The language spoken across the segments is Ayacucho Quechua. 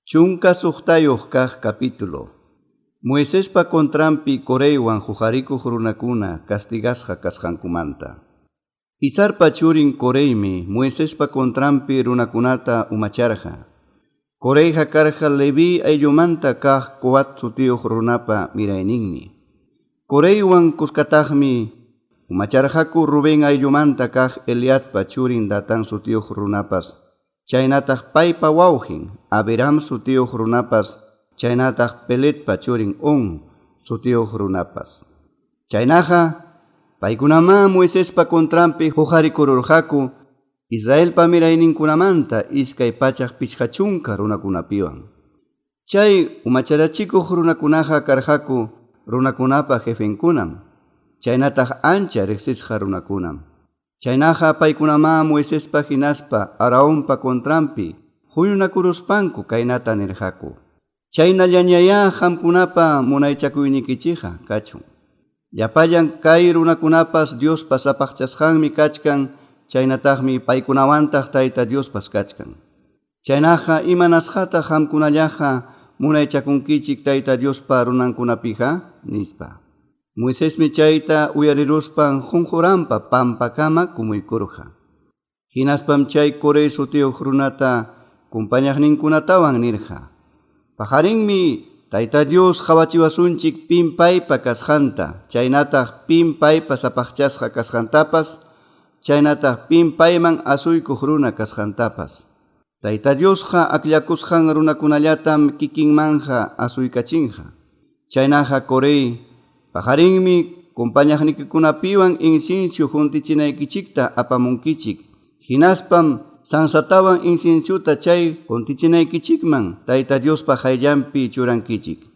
16 kaq capítulo. Moisespa contranpi Coreywan huqarikuq runakuna castigasqa kasqankumanta. Izarpa churin Coreymi Moisespa contranpi runakunata umacharqa. Coreyqa karqa Leví ayllumanta kaq Coat sutiyuq runapa mirayninmi. Coreywan kuskataqmi umacharqaku Rubén ayllumanta kaq Eliadpa churin Datán sutiyuq runapas, chaynataq paypa wawqin Abiram sutiyuq runapas, chaynataq Peletpa churin On sutiyuq runapas. Chaynaqa paykunamá Moisespa contranpi huqarikururqaku Israelpa mirayninkunamanta 250 runakunapiwan. Chay umacharachikuq runakunaqa karqaku runakunapa jefenkunam, chaynataq ancha riqsisqa runakunam. Chaynaqa paykunamá Moisespa hinaspa Aaronpa contranpi huñunakuruspanku kaynata nirqaku: Chaynallañayá qamkunapa munaychakuynikichikqa kachun. Llapallan kay runakunapas Diospa sapaqchasqanmi kachkan, chaynataqmi paykunawantaq Tayta Diospas kachkan. Chaynaqa imanasqataq qamkunallaqa munaychakunkichik Tayta Diospa runankunapiqa, nispa. Moisesmi chayta uyariruspan qunquranpa pampakama kumuykurqa. Hinaspam chay Corey sutiyuq runata kumpañaqninkunatawan nirqa: Paqarinmi Tayta Dios qawachiwasunchik pim paypa kasqanta, chaynataq pim paypa sapaqchasqa kasqantapas, chaynataq pim payman asuykuq runa kasqantapas. Tayta Diosqa akllakusqan runakunallatam kikinmanja asuykachinqa. Chaynaqa Corey, paqarinmi kumpañaqnikikunapiwan incienso juntichinaykichikta apamunkichik. Hinaspam sansatawan inciensuta chay juntichinaykichikman Tayta Diospa qayllanpi churankichik.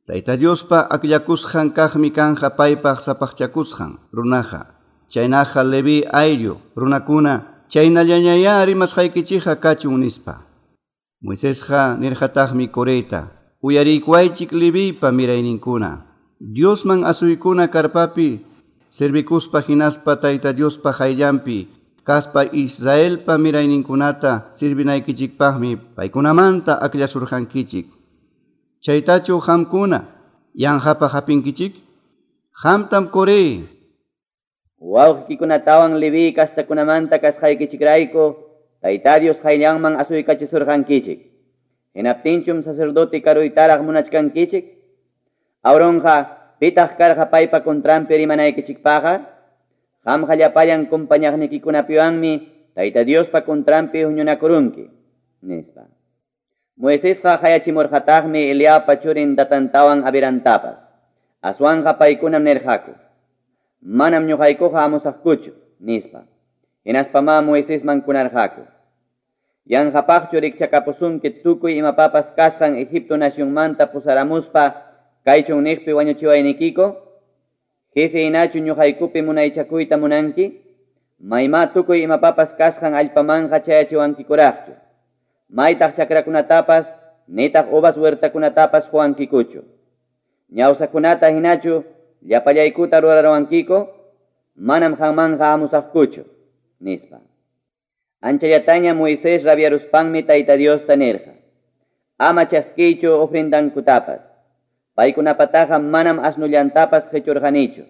Tayta Diospa akllakusqan kaqmi kanja paypaq sapaqchakusqan runaqa. Chaynaqa Leví ayllu runakuna chaynallañayá rimasqaykichikqa kachun nispa. Moisesqa nirqataqmi Coreyta: Uyariykuwaychik Leviypa mirayninkuna. Diosman asuykuna karpapi servikuspa hinaspa Tayta Diospa qayllanpi kaspa Israelpa mirayninkunata sirvinaykichikpaqmi paykunamanta akllasurqankichik. Chaytachu qamkuna yanqapaq hapinkichik? Qamtam Corey. Wawqikikunatawan Leví kastakunamanta kasqaykichikrayku Tayta Dios qayllanman asuykachisurqankichik. Hinaptinchum sacerdote karuytaraq munachkankichik? Aaronqa pitaq karqa paypa contranpi rimanaykichikpaqqa? Qamqa llapallan kumpañaqnikikunapiwanmi Tayta Diospa contranpi huñunakurunki, nispa. Moisesqa qayachimurqataqmi Eliabpa churin Datantawan Abirantapas. Aswanqa paykunam nirqaku: Manam ñuqaykuqa hamusaqkuchu, nispa. Hinaspamá Moisesman kunarqaku: Yanqapaqchu rikchakapusunki tukuy imapapas kasqan Egipto nacionmanta pusaramuspa kay chunniqpi wañuchiwaynikiku? Jefe hinachu ñuqaykupi munaychakuyta munanki? Maymá tukuy imapapas kasqan allpamanqa chayachiwankikuraqchu. Maytaq chakrakunatapas nitaq uvas huertakunatapas quwankikuchu. Ñawsakunata hinachu llapallaykuta rurarwankiku? Manam qanmanqa hamusaqkuchu, nispa. Anchallataña Moisés rabiaruspanmi Tayta Diosta nirqa: Ama chaskiychu ofrendankutapas. Paykunapataqa manam asnullantapas qichurqanichu.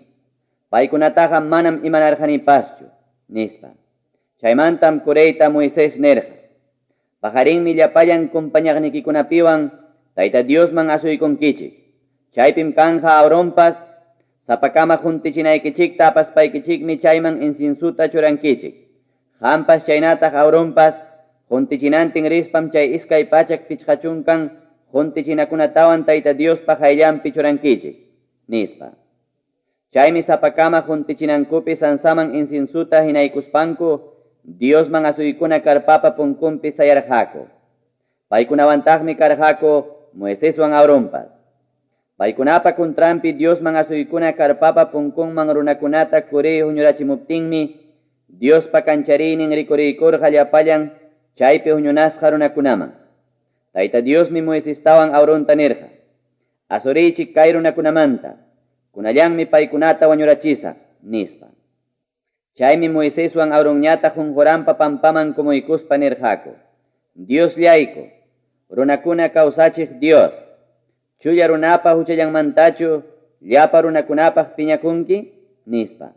Paykunataqa manam imanarqanipaschu, nispa. Chaymantam Coreyta Moisés nirqa: Paqarinmi llapallan kumpañaqnikikunapiwan Tayta Diosman asuykunkichik. Chaypim kanja Aaronpas, sapakama juntichinaykichikta apaspaykichikmi chayman inciensuta churankichik. Qampas chaynataq Aaronpas juntichinantin rispam chay 250 juntichinakunatawan Tayta Diospa qayllanpi churankichik, nispa. Chaymi sapakama juntichinankupi sansaman inciensuta hinaykuspanku Diosman asuykuna karpapa punkunpi sayarqaku. Paykunawantaqmi karqaku Moiseswan Aaronpas. Paykunapa contranpi Diosman asuykuna karpapa punkunman runakunata Corey huñurachimuptinmi Diospa kanchariynin rikuriykurqa llapallan chaypi huñunasqa runakunaman. Tayta Diosmi Moisestawan Aaronta nirqa: Asuriychik kay runakunamanta, kunallanmi paykunata wañurachisaq, nispa. Chaymi Moiseswan Aaronñataq qunquranpa pampaman kumuykuspa nirqaku: Diosllayku, Runakuna kawsachiq Dios, chulla runapa huchallanmantachu llapa runakunapaq piñakunki? nispa.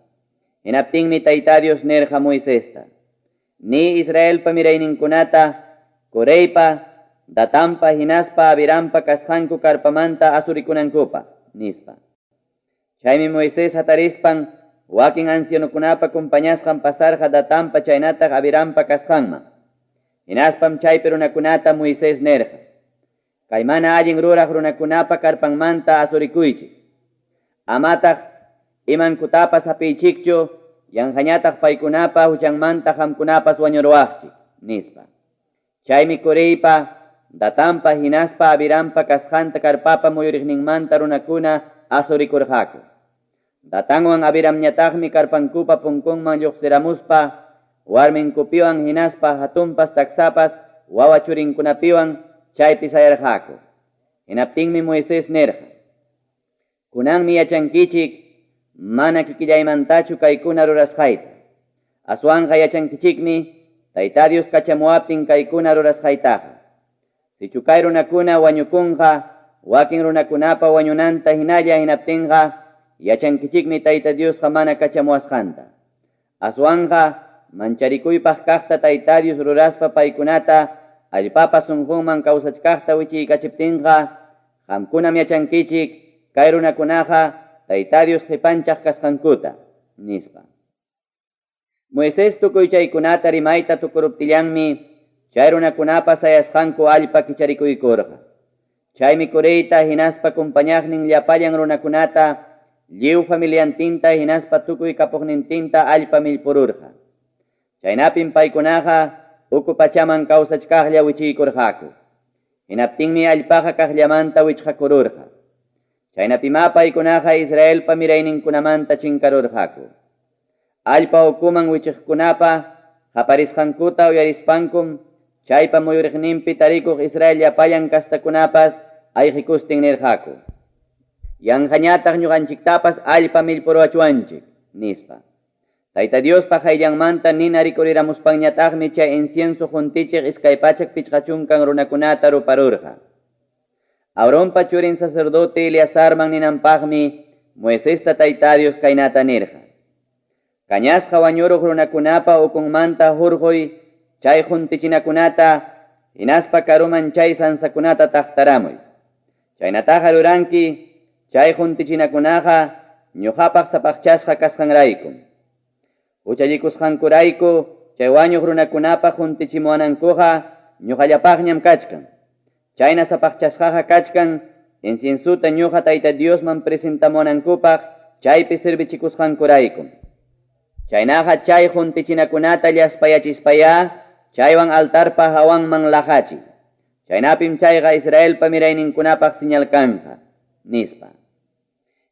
Hinaptinmi Tayta Dios nirqa Moisesta, Niy Israelpa mirayninkunata Coreypa, Datanpa hinaspa Abirampa kasqanku carpamanta asurikunankupaq, nispa. Chaymi Moisés hatarispan wakin ancianokunapa compañasqan pasarqa Datanpa chaynataq Abirampa kasqanman. Hinaspam chaypi runakunata Moisés nirqa, Kay mana allin ruraq runakunapa karpanmanta asurikuychik. Amataq imankutapas hapiychikchu, yanqañataq paykunapa huchanmanta qamkunapas wañuruwaqchik, nispa. Chaymi Coreypa, Datanpa hinaspa Abirampa kasqanta karpapa muyuriqninmanta runakuna asurikurqaku. Datanwan Abiramñataqmi karpankupa punkunman lluqsiramuspa warminkupiwan hinaspa hatunpas taksapas wawa churinkunapiwan chaypi sayarqaku. Hinaptinmi Moisés nirqa, Kunanmi yachankichik mana kikillaymantachu kaykuna rurasqayta. Aswanqa yachankichikmi Tayta Dios kachamuwaptin kaykuna rurasqaytaqa. Sichu kay runakuna wañukunqa wakin runakunapa wañunanta hinalla hinaptinqa yachankichikmi Tayta Diosqa mana kachamuwasqanta. Aswanqa mancharikuypaq kaqta Tayta Dios ruraspa paykunata allpapa sunqunman kawsachkaqta wichiykachiptinqa qamkunam yachankichik kay runakunaqa Tayta Dios qipanchaq kasqankuta, nispa. Moisés tukuy chaykunata rimayta tukuruptillanmi chay runakunapa sayasqanku allpa kicharikuykurqa. Chaymi Coreyta hinaspa compañaqnin llapallan runakunata, lliw familiantinta hinaspa tukuy kapuqnintinta allpa millpururqa. Chaynapim paykunaqa uku pachaman kawsachkaqlla wichiykurqaku. Hinaptinmi allpaqa kaqllamanta wichqakururqa. Chaynapimá paykunaqa Israelpa mirayninkunamanta chinkarurqaku. Allpa ukuman wichiqkunapa qaparisqankuta uyarispankum chaypa muyuriqninpi tarikuq Israel llapallan castakunapas ayqikustin nirqaku, Yanqañataq ñuqanchiktapas allpa millpuruwachwanchik, nispa. Tayta Diospa qayllanmanta nina rikuriramuspanñataqmi chay incienso quntichiq 250 runakunata ruparurqa. Aaronpa churin sacerdote Eleazarman ninanpaqmi Moisesta Tayta Dios kaynata nirqa, Kañasqa wañuruq runakunapa ukunmanta hurquy chay quntichinakunata hinaspa karuman chay sansakunata taqtaramuy. Chaynataqa ruranki chay quntichinakunaqa ñoqapaq sapaqchasqa kasqanraykum. Huchallikusqankurayku chay wañuq runakunapa quntichimuwanankuqa ñoqallapaqñam kachkan. Chayna sapaqchasqaqa kachkan inciensota ñoqa Tayta Diosman presentamuwanankupaq chaypi servichikusqankuraykum. Chaynaqa chay quntichinakunata llaspayachispayá chaywan altarpa hawanman laqachiy. Chaynapim chayqa Israelpa mirayninkunapaq señal kanqa, nispa.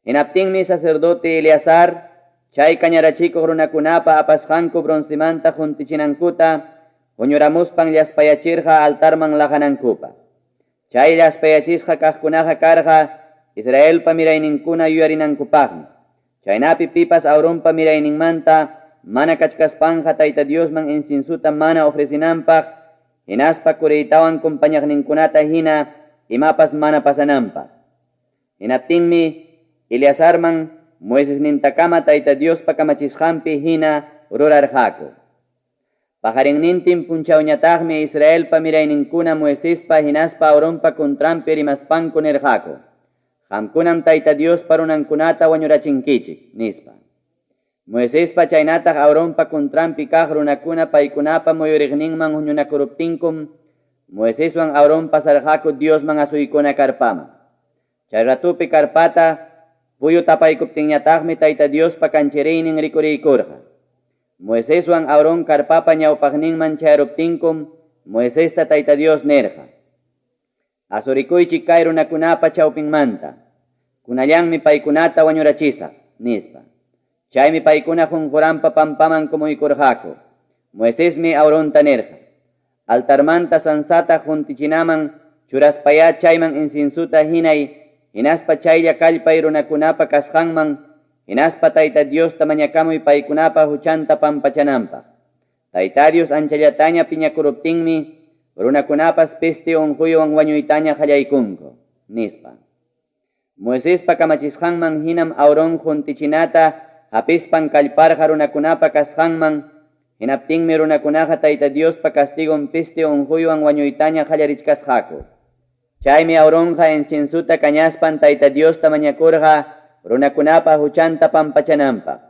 Hinaptinmi sacerdote Eleazar chay kañarachikuq runakunapa apasqanku broncemanta quntichinankuta huñuramuspan llaspayachirqa altarman laqanankupaq. Chay llaspayachisqa kaqkunaqa karqa Israelpa mirayninkuna yuyarinankupaqmi. Chaynapi pipas Aaronpa mirayninmanta mana kachkaspanqa Tayta Diosman inciensota mana ofrecenanpaq hinaspa Coreytawan compañaqninkunata hina imapas mana pasananpaq. Hinaptinmi Eleazarman Moisesnintakama Tayta Diospa kamachisqanpi hina rurarqaku. Paqarinnintin punchawñataqmi Israelpa mirayninkuna Moisespa hinaspa Aaronpa contranpi rimaspanku nirqaku, Qamkunam Tayta Diospa runankunata wañurachinkichik, nispa. Moisespa chaynataq Aaronpa contranpi kaq runakuna paykunapa muyuriqninman huñunakuruptinkum Moiseswan Aarón pasarqaku Diosman asuykuna karpaman. Chay ratopi karpata puyu tapaykuptinñataqmi Tayta Diospa kanchiriynin rikuriykurqa. Moiseswan Aarón karpapa ñawpaqninman chayaruptinkum Moisesta Tayta Dios nirqa, Asurikuychik kay runakunapa chawpinmanta, kunallanmi paykunata wañurachisaq, nispa. Chaymi paykuna qunquranpa pampaman kumuykurqaku. Moisesmi Aaronta nirqa, Altarmanta sansata quntichinaman churaspayá chayman inciensota hinay hinaspa chaylla kallpay runakunapa kasqanman hinaspa Tayta Diosta mañakamuy paykunapa huchanta pampachananpaq. Tayta Dios anchallataña piñakuruptinmi runakunapas peste unquywan wañuytaña qallaykunku, nispa. Moisespa kamachisqanman hinam Aarón quntichinata hapispan kallparqa runakunapa kasqanman, hinaptinmi runakunaqa Tayta Diospa castigon peste unquywan wañuytaña qallarichkasqaku. Chaymi Aaronqa inciensuta kañaspan Tayta Diosta mañakurqa runakunapa huchanta pampachananpaq.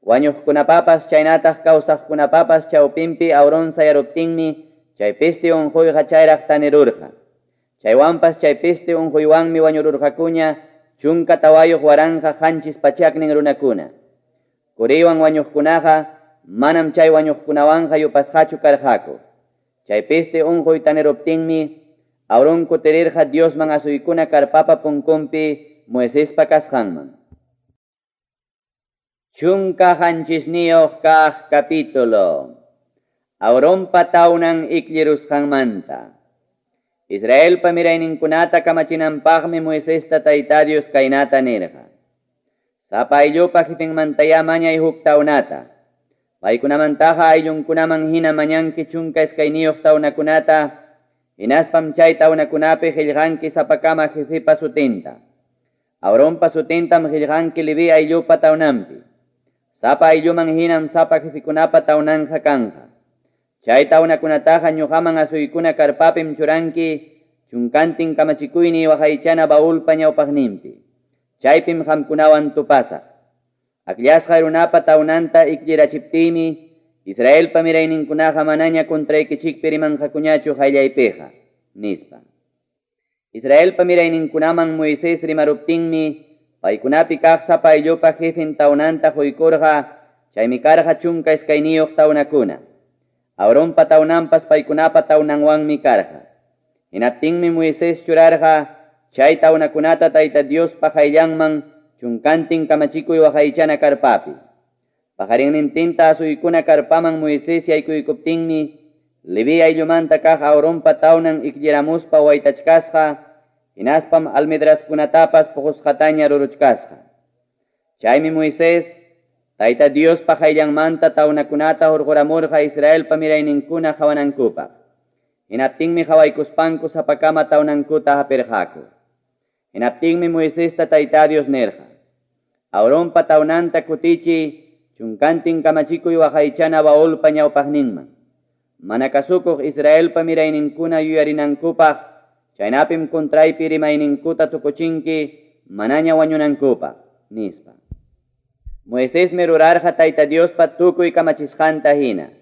Wañuqkunapapas chaynataq kawsaqkunapapas chawpinpi Aarón sayaruptinmi chay peste unquyqa chayraq tanirurqa. Chaywanpas chay peste unquywanmi wañururqakuña 14,700 runakuna. Coreywan wañuqkunaqa manam chay wañuqkunawanqa yupasqachu karqaku. Chay peste unquy taniruptinmi Aarón kutirirqa Diosman asuykuna karpapa punkunpi Moisespa kasqanman. 17 kaq capítulo. Aaronpa tawnan iklirusqanmanta. Israelpa mirayninkunata kamachinanpaqmi Moisesta Tayta Dios kaynata nirqa. Sapa ayllupa jefenmantayá mañay huk tawnata. Paykunamantaqa ayllunkunaman hina mañanki 12 tawnakunata, hinaspam chay tawnakunapi qillqanki sapakama jefepa sutinta. Aaronpa sutintam qillqanki Leví ayllupa tawnanpi. Sapa aylluman hinam sapa jefekunapa tawnanja kanja. Chay tawnakunataqa ñuqaman asuykuna karpapim churanki, chunkantin kamachikuyni waqaychana baulpa ñawpaqninpi. Chaypim qamkunawan tupasaq. Akllasqa runapa tawnanta iklirachiptiymi, Israelpa mirayninkunaqa manaña contraykichikpi rimanqakuñachu qayllaypiqa, nispa. Israelpa mirayninkunaman Moisés rimaruptinmi, paykunapi kaq sapa ayllupa jefen tawnanta quykurqa, chaymi karqa 12 tawnakuna. Aaronpa tawnanpas paykunapa tawnanwanmi karqa. Hinaptinmi Moisés churarqa chay tawnakunata Tayta Diospa qayllanman chunkantin kamachikuy waqaychana karpapi. Paqarinnintinta asuykuna karpaman Moisés yaykuykuptinmi, Leví ayllumanta kaq Aaronpa tawnan iklliramuspa waytachkasqa, hinaspam almedraskunatapas puqusqataña ruruchkasqa. Chaymi Moisés Tayta Diospa qayllanmanta tawnakunata hurquramurqa Israelpa mirayninkuna qhawanankupaq. Hinaptinmi qhawaykuspanku sapakama tawnankuta hapirqaku. Hinaptinmi Moisesta Tayta Dios nirqa: Aaronpa tawnanta kutichiy chunkantin kamachikuy waqaychana baulpa ñawpaqninman. Mana kasukuq Israelpa mirayninkuna yuyarinankupaq, chaynapim contraypi rimayninkuta tukuchinki manaña wañunankupaq, nispa. Moisesmi rurarqa Tayta Diospa tukuy kamachisqanta hina.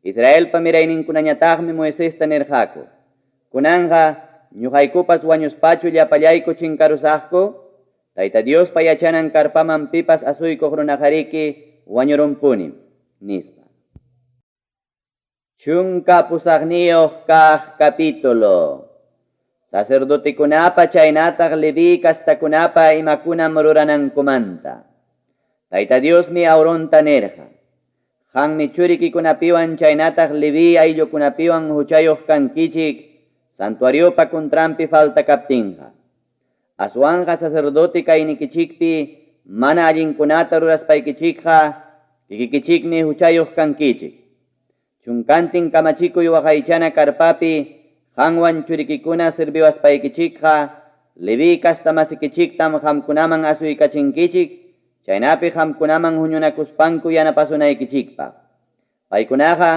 Israelpa mirayninkunañataqmi Moisesta nirqaku: Kunanqa ñuqaykupas wañuspachu llapallayku chinkarusaqku? Tayta Diospa yachanan karpaman pipas asuykuq runaqariki wañurunpunim, nispa. 18 kaq capítulo. Sacerdotekunapa chaynataq Leví kastakunapa imakunam ruranankumanta. Tayta Diosmi Aaronta nirqa: Qanmi churikikunapiwan chaynataq Leví ayllukunapiwan huchayuq kankichik santuariopa contranpi falta kaptinqa. Aswanqa sacerdote kaynikichikpi mana allinkunata ruraspaykichikqa kikikichikmi huchayuq kankichik. Chunkantin kamachikuy waqaychana karpapi qanwan churikikuna sirviwaspaykichikqa Leví kastamasikichiktam qamkunaman asuykachinkichik, chaynapi qamkunaman huñunakuspanku yanapasunaykichikpaq. Paykunaqa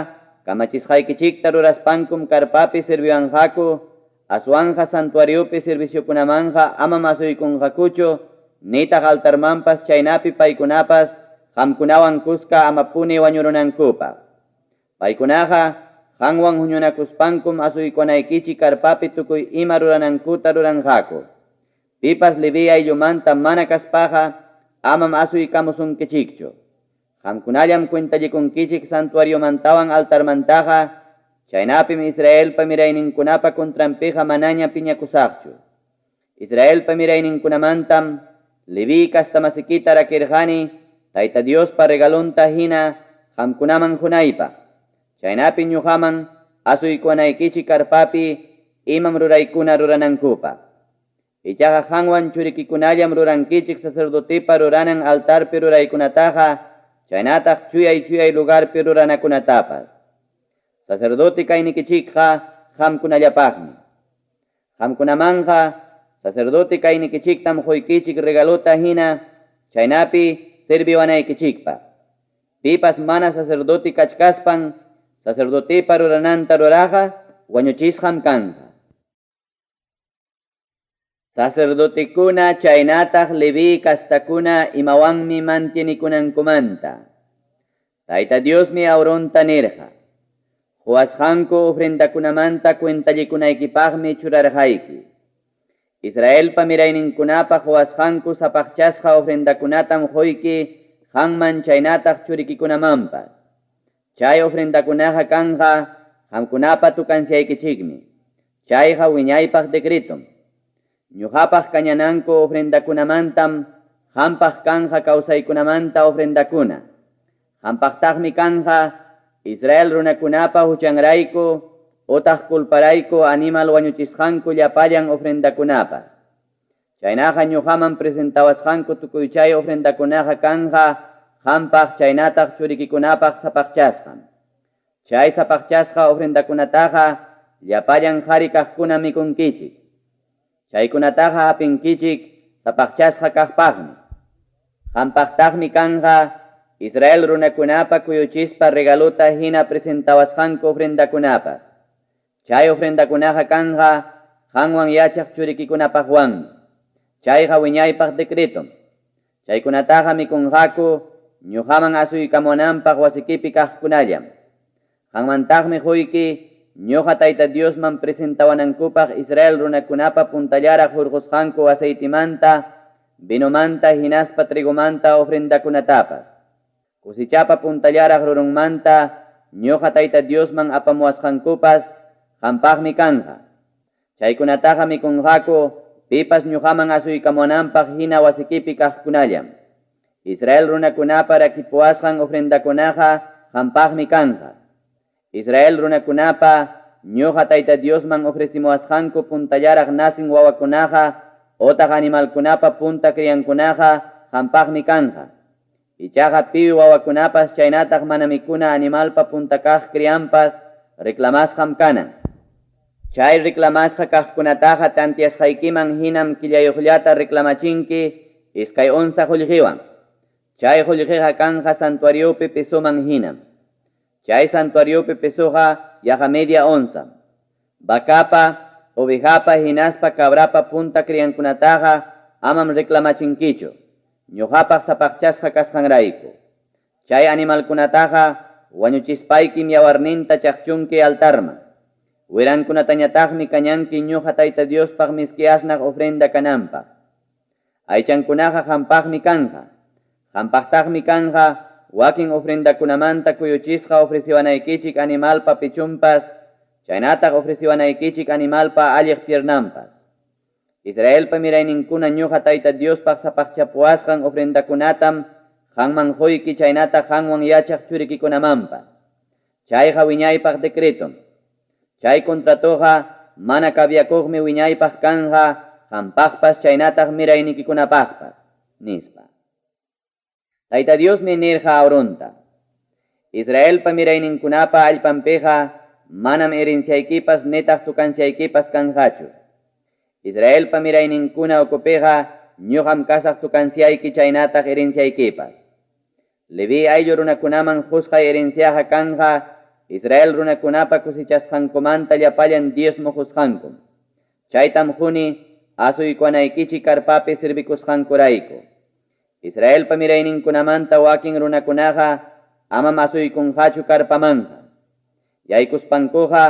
kamachisqaykichikta ruraspankum karpapi sirviwanqaku, aswanja santuariopi serviciokunamanja amam asuykunqakuchu, nitaq altarmanpas chaynapi paykunapas qamkunawan kuska amapuni wañurunankupaq. Paykunaqa qanwan huñunakuspankum asuykunaykichik karpapi tukuy ima ruranankuta ruranqaku. Pipas Leví ayllumanta mana kaspaqa amam asuykamusunkichikchu. Qamkunallam cuentallikunkichik santuariomantawan altarmantaqa, chaynapim Israelpa mirayninkunapa contranpiqa manaña piñakusaqchu. Israelpa mirayninkunamantam Leví kastamasikita rakirqani Tayta Diospa regalonta hina qamkunaman hunaypaq. Chaynapi ñuqaman asuykuwanaykichik karpapi imam ruraykuna ruranankupaq. Ichaqa qanwan churikikunallam rurankichik sacerdotepa ruranan altarpi ruraykunataqa, chaynataq chuyay chuyay lugarpi ruranakunatapas. Sacerdote kaynikichikqa qamkunallapaqmi. Qamkunamanqa sacerdote kaynikichiktam qoykichik regalota hina chaynapi serviwanaykichikpaq. Pipas mana sacerdote kachkaspan sacerdotepa rurananta ruraqqa wañuchisqam kanqa. Sacerdotekuna chaynataq Leví castakuna imawanmi mantienekunankumanta. Tayta Diosmi Aaronta nirqa, Qowasqanku ofrendakunamanta cuentallikunaykipaqmi churarqayki. Israelpa mirayninkunapa qowasqanku sapaqchasqa ofrendakunatam qoyki qanman chaynataq churikikunamanpas. Chay ofrendakunaqa kanqa qamkunapa tukanciaykichikmi. Chayqa wiñaypaq decretom. Ñoqapaq kañananku ofrendakunamantam qampaq kanqa kawsaykunamanta ofrendakuna. Qampaqtaqmi kanqa Israel runakunapa huchanrayku otaq culparayku animal wañuchisqanku llapallan ofrendakunapas. Chaynaqa ñoqaman presentawasqanku tukuy chay ofrendakunaqa kanqa qampaq chaynataq churikikunapaq sapaqchasqam. Chay sapaqchasqa ofrendakunataqa llapallan qari kaqkunam mikunkichik. Chaykunataqa hapinkichik sapaqchasqa kaqpaqmi. Qampaqtaqmi kanqa Israel runakunapa kuyuchispa regalota hina presentawasqanku ofrendakunapas. Chay ofrendakunaqa kanqa qanwan yachaq churikikunapaqwanmi. Chayqa wiñaypaq decretom. Chaykunataqa mikunqaku ñoqaman asuykamunanpaq wasikipi kaqkunallam. Qanmantaqmi qoyki ñoqa Tayta Diosman presentawanankupaq Israel runakunapa puntallaraq hurqosqanku aceitemanta, vinomanta hinaspa trigomanta ofrendakunatapas. Cosechapa puntallaraq rurunmanta ñoqa Tayta Diosman apamuwasqankupas qampaqmi kanqa. Chaykunataqa mikunqaku pipas ñoqaman asuykamunanpaq hina wasikipi kaqkunallam. Israel runakunapa rakipuwasqan ofrendakunaqa qampaqmi kanqa. Israel runakunapa ñoqa Tayta Diosman ofrecimuwasqanku puntallaraq nacen wawakunaqa otaq animalkunapa punta criankunaqa qampaqmi kanqa. Ichaqa piwi wawakunapas chaynataq mana mikuna animalpa punta kaq crianpas reclamasqam kanan. Chay reclamasqa kaqkunataqa tanteasqaykiman hinam killayuqllata reclamachinki iskay onza qollqewan. Chay qollqeqa kanqa santuariopi pesoman hinam. Chay santuariopi pesoqa yaqa media onzam. Vacapa, ovejapa hinaspa cabrapa punta criankunataqa amam reclamachinkichu, ñoqapaq sapaqchasqa kasqanrayku. Chay animalkunataqa wañuchispaykim yawarninta chaqchunki altarman. Wirankunatañataqmi kañanki ñoqa Tayta Diospaq miski asnaq ofrenda kananpaq. Aychankunaqa qampaqmi kanqa. Qampaqtaqmi kanqa wakin ofrendakunamanta kuyuchisqa ofrecewanaykichik animalpa pechonpas chaynataq ofrecewanaykichik animalpa alleq piernanpas. Israelpa mirayninkuna ñoqa Tayta Diospaq sapaqchapuwasqan ofrendakunatam qanman qoyki chaynataq qanwan yachaq churikikunamanpas. Chayqa wiñaypaq decretom. Chay contratoqa mana caviakuqmi wiñaypaq kanqa qampaqpas chaynataq miraynikikunapaqpas, nispa. Tayta Diosmi nirqa Aaronta, Israelpa mirayninkunapa allpanpiqa manam herenciaykipas nitaq tukanciaykipas kanqachu. Israelpa mirayninkuna ukupiqa ñoqam kasaq tukanciayki chaynataq herenciaykipas. Leví ayllu runakunaman qosqay herenciaqa kanqa Israel runakunapa cosechasqankumanta llapallan diezmo qosqankum. Chaytam qoni asuykuwanaykichik carpapi servikusqankurayku. Israelpa mirayninkunamanta wakin runakunaqa amam asuykunqachu carpamanqa. Yaykuspankuqa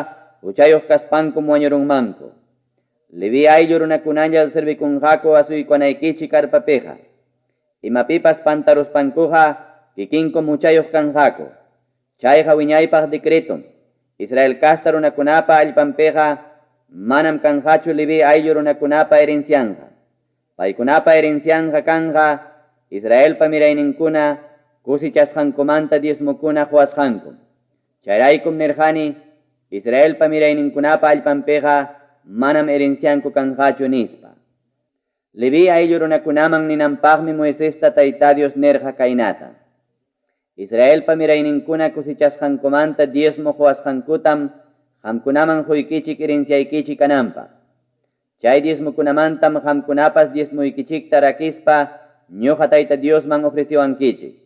huchayuq kaspankum wañurunmanku. Leví ayllu runakunalla servikunqaku asuykuwanaykichik carpapiqa. Imapipas pantaruspankuqa kikinkum huchayuq kanqaku. Chayqa wiñaypaq decretom. Israel casta runakunapa allpanpiqa manam kanqachu Leví ayllu runakunapa herencianqa. Paykunapa herencianqa kanqa Israelpa mirayninkuna cosechasqankumanta diezmokuna qowasqankum. Chayraykum nirqani, Israelpa mirayninkunapa allpanpiqa manam herencianku kanqachu, nispa. Leví ayllu runakunaman ninanpaqmi Moisesta Tayta Dios nirqa kaynata: Israelpa mirayninkuna cosechasqankumanta diezmo qowasqankutam qamkunaman qoykichik herenciaykichik kananpaq. Chay diezmokunamantam qamkunapas diezmoykichikta rakispa ñoqa Tayta Diosman ofrecewankichik.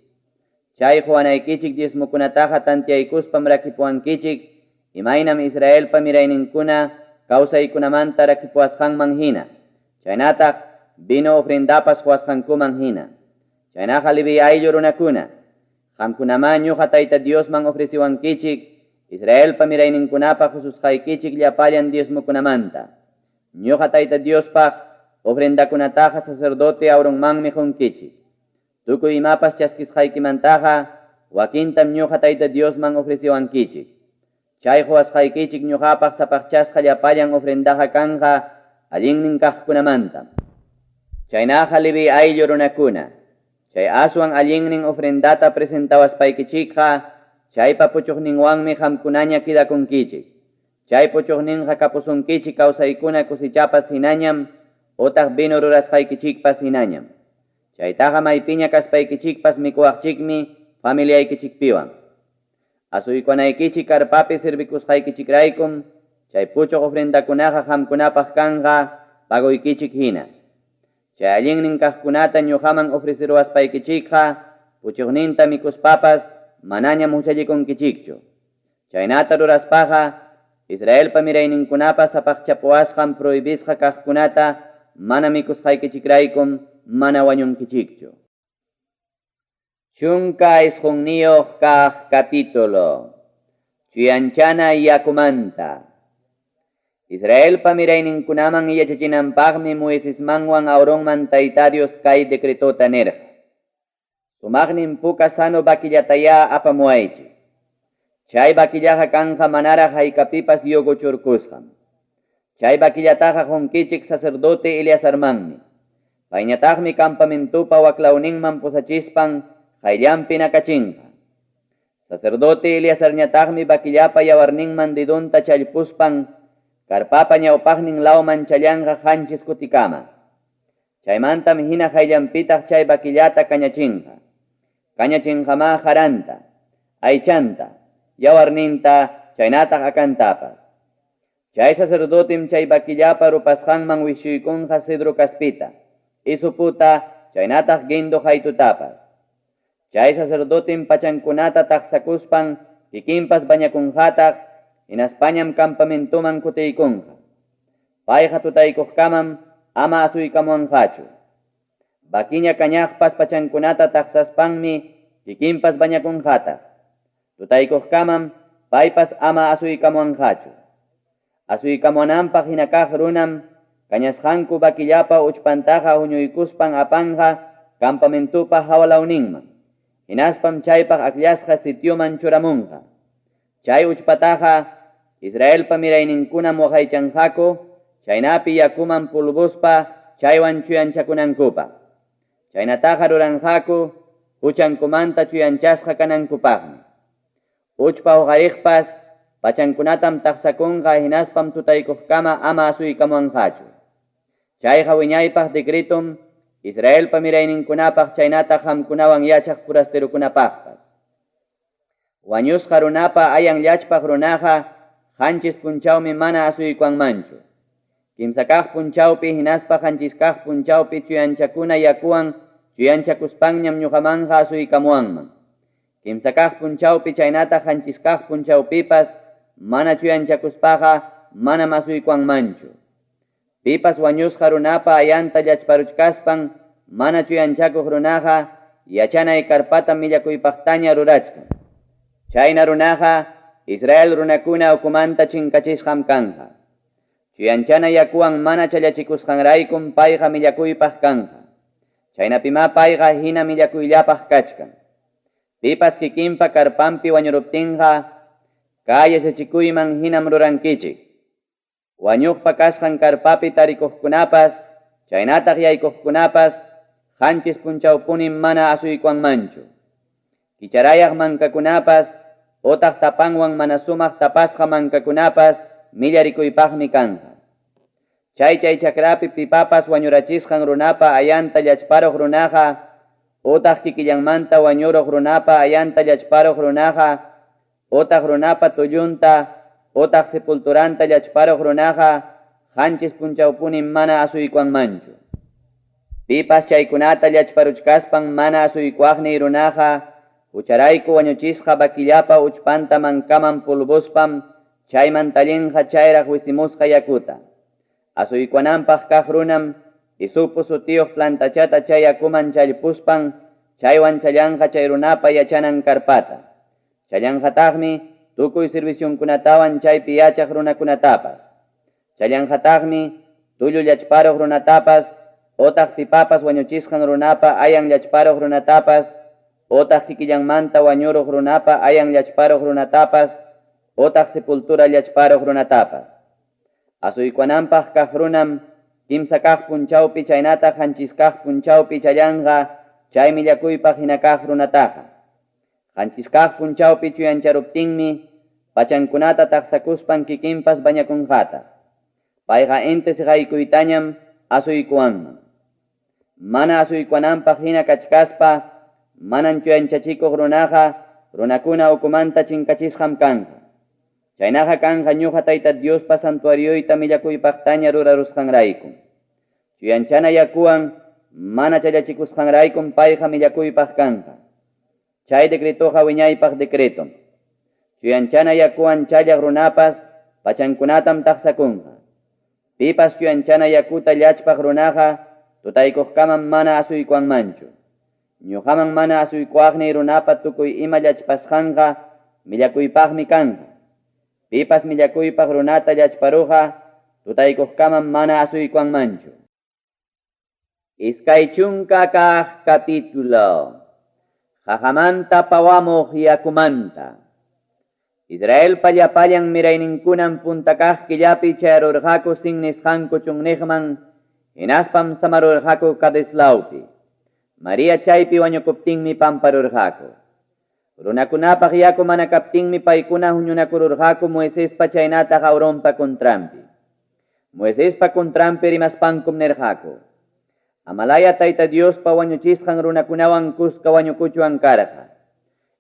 Chay qowanaykichik diezmokunataqa tanteaykuspam rakipuwankichik imaynam Israelpa mirayninkuna kawsaykunamanta rakipuwasqanman hina, chaynataq vino ofrendapas qowasqankuman hina. Chaynaqa Leví ayllu runakuna, qamkunamá ñoqa Tayta Diosman ofrecewankichik Israelpa mirayninkunapa qosusqaykichik llapallan diezmokunamanta. Ñoqa Tayta Diospaq ofrendakunataqa sacerdote Aaronmanmi qonkichik. Tukuy imapas chaskisqaykimantaqa wakintam ñoqa Tayta Diosman ofrecewankichik. Chay qowasqaykichik ñoqapaq sapaqchasqa llapallan ofrendaqa kanqa allinnin kaqkunamantam. Chaynaqa Leví ayllu runakuna, chay aswan allinnin ofrendata presentawaspaykichikqa chaypa puchuqninwanmi qamkunaña quedakunkichik. Chay puchuqninqa kapusunkichik kawsaykuna cosechapas hinañam otaq vino rurasqaykichikpas hinañam. Chaytaqa maypiña kaspaykichikpas mikuwaqchikmi familiaykichikpiwan. Asuykunaykichik karpapi servikusqaykichikraykum chay puchuq ofrendakunaqa qamkunapaq kanqa pagoykichik hina. Chay allinnin kaqkunata ñoqaman ofreceruwaspaykichikqa puchuqninta mikuspapas manañam huchallikunkichikchu. Chaynata ruraspaqa Israelpa mirayninkunapa sapaqchapuwasqan prohibisqa kaqkunata mana mikusqaykichikraykum mana wañunkichikchu. 19 kaq capítulo. Chuyanchana yakumanta. Israelpa mirayninkunaman yachachinanpaqmi Moisesmanwan Aaronman Tayta Dios kay decretota nirqa. Sumaqnin puka sano vaquillatayá apamuwaychik. Chay vaquillaqa kanqa manaraq haykapipas yuguchurkusqam. Chay vaquillataqa qunkichik sacerdote Eleazarmanmi. Payñataqmi campamentopa waklawninman pusachispan qayllanpi nakachinqa. Sacerdote Eleazarñataqmi vaquillapa yawarninman dedonta challpuspan karpapa ñawpaqnin lawman challanqa qanchis kutikama. Chaymantam hina qayllanpitaq chay vaquillata kañachinqa. Kañachinqamá qaranta, aychanta, yawarninta, chaynataq akantapas. Chay sacerdotem chay vaquillapa rupasqanman wishuykunqa cedro kaspita, hisoputa, chaynataq guindo qaytutapas. Chay sacerdotem pachankunata taqsakuspan kikinpas bañakunqataq, hinaspañam campamentoman kutiykunqa. Payqa tutaykuqkamam ama asuykamuwanqachu. Vaquiña kañaqpas pachankunata taqsaspanmi kikinpas bañakunqataq. Tutaykuqkamam paypas ama asuykamuwanqachu. Asuykamuwananpaq hina kaq runam kañasqanku vaquillapa uchpantaqa huñuykuspan apanqa campamentopa hawalawninman. Hinaspam chaypaq akllasqa sitioman churamunqa. Chay uchpataqa Israelpa mirayninkunam waqaychanqaku, chaynapi yakuman polvospa chaywan chuyanchakunankupaq. Chaynataqa ruranqaku huchankumanta chuyanchasqa kanankupaqmi. Uchpa huqariqpas pachankunatam taqsakunqa hinaspam tutaykuqkama ama asuykamuwanqachu. Chayqa wiñaypaq decretum Israelpa mirayninkunapaq chaynataq qamkunawan yachaq forasterokunapaqpas. Wañusqa runapa ayan llachpaq runaqa qanchis punchawmi mana asuykuwanmanchu. Kimsa kaq punchawpi hinaspa qanchis kaq punchawpi chuyanchakuna yakuwan chuyanchakuspanñam ñuqamanqa asuykamuwanman. Kimsa kaq punchawpi chaynataq qanchis kaq punchawpipas mana chuyanchakuspaqa manam asuykuwanmanchu. Pipas wañusqa runapa ayanta llachparuchkaspan mana chuyanchakuq runaqa yachanay karpata millakuypaqtaña rurachkan. Chayna runaqa Israel runakuna ukumanta chinkachisqam kanqa. Chuyanchana yakuwan mana challachikusqanraykum payqa millakuypaq kanqa. Chaynapimá payqa hina millakuyllapaq kachkan. Pipas kikinpa karpanpi wañuruptinqa kay yachachikuyman hinam rurankichik. Wañuqpa kasqan karpapi tarikuqkunapas, chaynataq yaykuqkunapas, qanchis punchawpunim mana asuykuwanmanchu. Kicharayaq mankakunapas, otaq tapanwan mana sumaq tapasqa mankakunapas millarikuypaqmi kanqa. Chay chay chakrapi pipapas wañurachisqan runapa ayanta llachparuq runaqa, otaq kikillanmanta wañuruq runapa ayanta llachparuq runaqa, otaq runapa tullunta, otaq sepulturanta llachparuq runaqa 7 punchawpunim mana asuykuwanmanchu. Pipas chaykunata llachparuchkaspan mana asuykuwaqniy runaqa hucharayku wañuchisqa vaquillapa uchpanta mankaman polvospam chayman tallinqa chayraq wisimusqa yakuta. Asuykuwananpaq kaq runam hisopo sutiyuq plantachata chay yakuman challpuspan chaywan challanqa chay runapa yachanan karpata. Challanqataqmi tukuy servicionkunatawan chaypi yachaq runakunatapas. Challanqataqmi tullu llachparuq runatapas, otaq pipapas wañuchisqan runapa ayan llachparuq runatapas, otaq kikillanmanta wañuruq runapa ayan llachparuq runatapas, otaq sepultura llachparuq runatapas. Asuykuwananpaq kaq runam 3 kaq punchawpi chaynataq 7 kaq punchawpi challanqa chay millakuypaq hina kaq runataqa. 7 kaq punchawpi chuyancharuptinmi pachankunata taqsakuspan kikinpas bañakunqataq. Payqa inti siqaykuytañam asuykuwanman. Mana asuykuwananpaq hina kachkaspa manan chuyanchachikuq runaqa runakuna ukumanta chinkachisqam kanqa. Chaynaqa kanqa ñuqa Tayta Diospa santuarioyta millakuypaqtaña rurarusqanraykum. Chuyanchana yakuwan mana challachikusqanraykum payqa millakuypaq kanqa. Chay decretoqa wiñaypaq decretom. Chuyanchana yakuwan challaq runapas pachankunatam taqsakunqa. Pipas chuyanchana yakuta llachpaq runaqa tutaykuqkamam mana asuykuwanmanchu. Ñuqaman mana asuykuwaqniy runapa tukuy ima llachpasqanqa millakuypaqmi kanqa. Pipas millakuypaq runata llachparuqa tutaykuqkamam mana asuykuwanmanchu. 20 kaq capítulo. Qaqamanta pawamuq yakumanta. Israelpa llapallan mirayninkunam punta kaq killapi chayarurqaku Sin nisqanku chunniqman, hinaspam samarurqaku Cadeslawpi. María chaypi wañukuptinmi pamparurqaku. Runakunapaq yaku mana kaptinmi paykuna huñunakururqaku Moisespa chaynataq Aaronpa contranpi. Moisespa contranpi rimaspankum nirqaku: Amalaya Tayta Diospa wañuchisqan runakunawan kuska wañukuchuan karqa.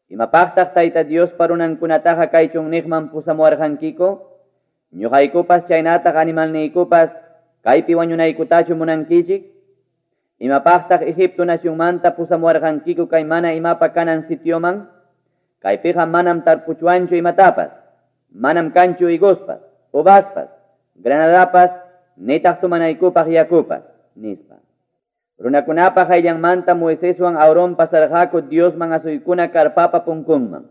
Imapaqtaq Tayta Diospa runankunataqa kay chunniqman pusamuwarqankiku? Ñuqaykupas chaynataq animalniykupas kaypi wañunaykutachu munankichik? Imapaqtaq Egipto nacionmanta pusamuwarqankiku kay mana imapa kanan sitioman? Kaypiqa manam tarpuchuanchu imatapas, manam kanchu higospas, uvaspas, granadapas, nitaq tomanaykupaq yakupas, nispa. Runakunapa qayllanmanta Moiseswan Aarón pasarqaku Diosman asuykuna karpapa punkunman.